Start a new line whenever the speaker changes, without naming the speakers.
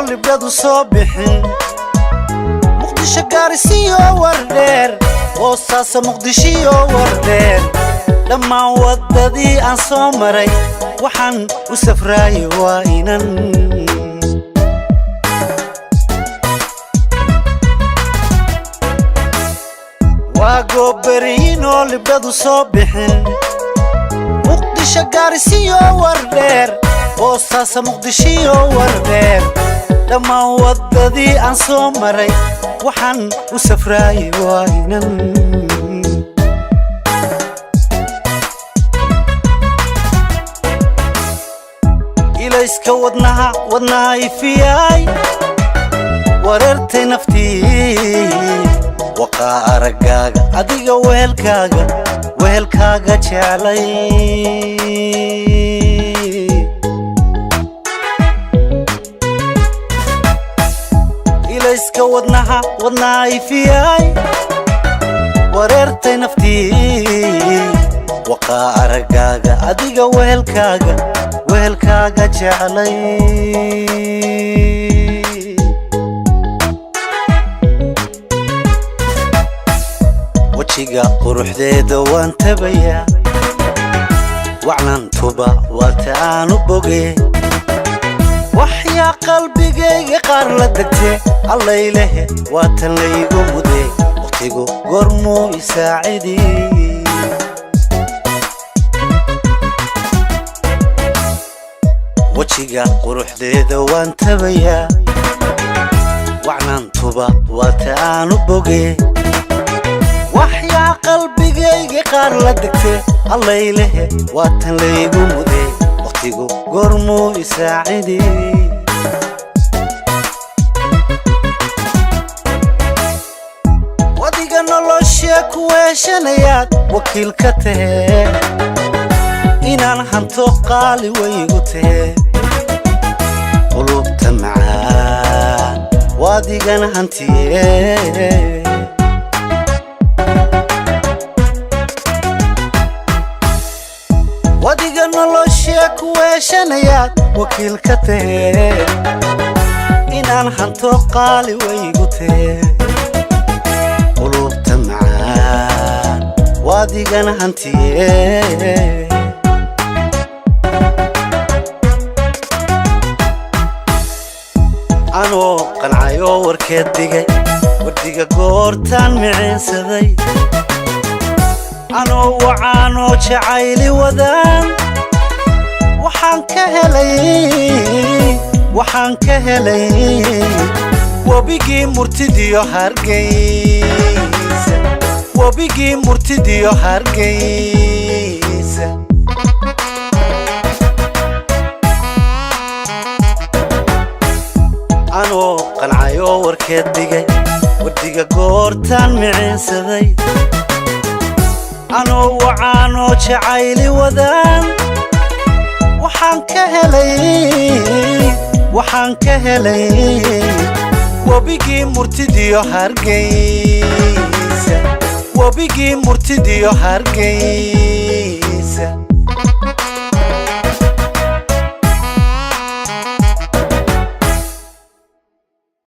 Gooberiinoo libdhadu soo bixin, Muqdisho gaarisiyo Wardheer, Boosaaso, Muqdishiyo Wardheer, dhammaan waddadii aan soo maray waxaan u safraayey waa inan. Waa gooberiinoo libdhadu soo bixin, Muqdisho gaarisiyo Wardheer, Boosaaso, Muqdishiyo Wardheer, dhammaan waddadii aan soo maray waxaan u safraayey waa inan. Ilayska wadnaha, wadnaha ifiyaay, wareertay naftii waqaa araggaaga, adiga wehelkaaga, wehelkaaga jeclay. Ilayska wadnaha, wadnaha ifiyaay, wareertay naftii waqaa araggaaga, adiga wehelkaaga, wehelkaaga jeclay. Wejiga quruxdeeda waan tabayaa, wacnantuba waata aanu boge, waxyaa qalbigayga qaar la degte, allaylehe waatan laygu mude, wakhtigu goormuu isaacidi. Wejiga quruxdeeda waan tabayaa, wacnantuba waata aanu boge, waxyaa qalbigayga qaar la degte, allaylehe waatan laygu mude, wakhtigu goormuu isaacidi. Wadiga noloshee ku weeshanayaad wakiil ka tahee, inaan hanto qaali waygu tahee, qulubta macaan waadigana hantiye. Wadiga noloshee ku weeshanayaad wakiil ka tahee, inaan hanto qaali waygu tahee, qulubta macaan waadigana hantiye. Anoo qancayoo warkeed dhigay wardiga goortaan miciinsaday, anoo wacaanoo jacayli wadaan, waxaan ka helay, waxaan ka helay webigii murtidiyo Hargeysa, webigii murtidiyo Hargeysa. Anoo qancayoo warkeed dhigay wardiga goortaan miciinsaday, anoo wacaanoo jacayli wadaan, waxaan ka helay, waxaan ka helay webigii murtidiyo Hargeysa, webigii murtidiyo Hargeysa.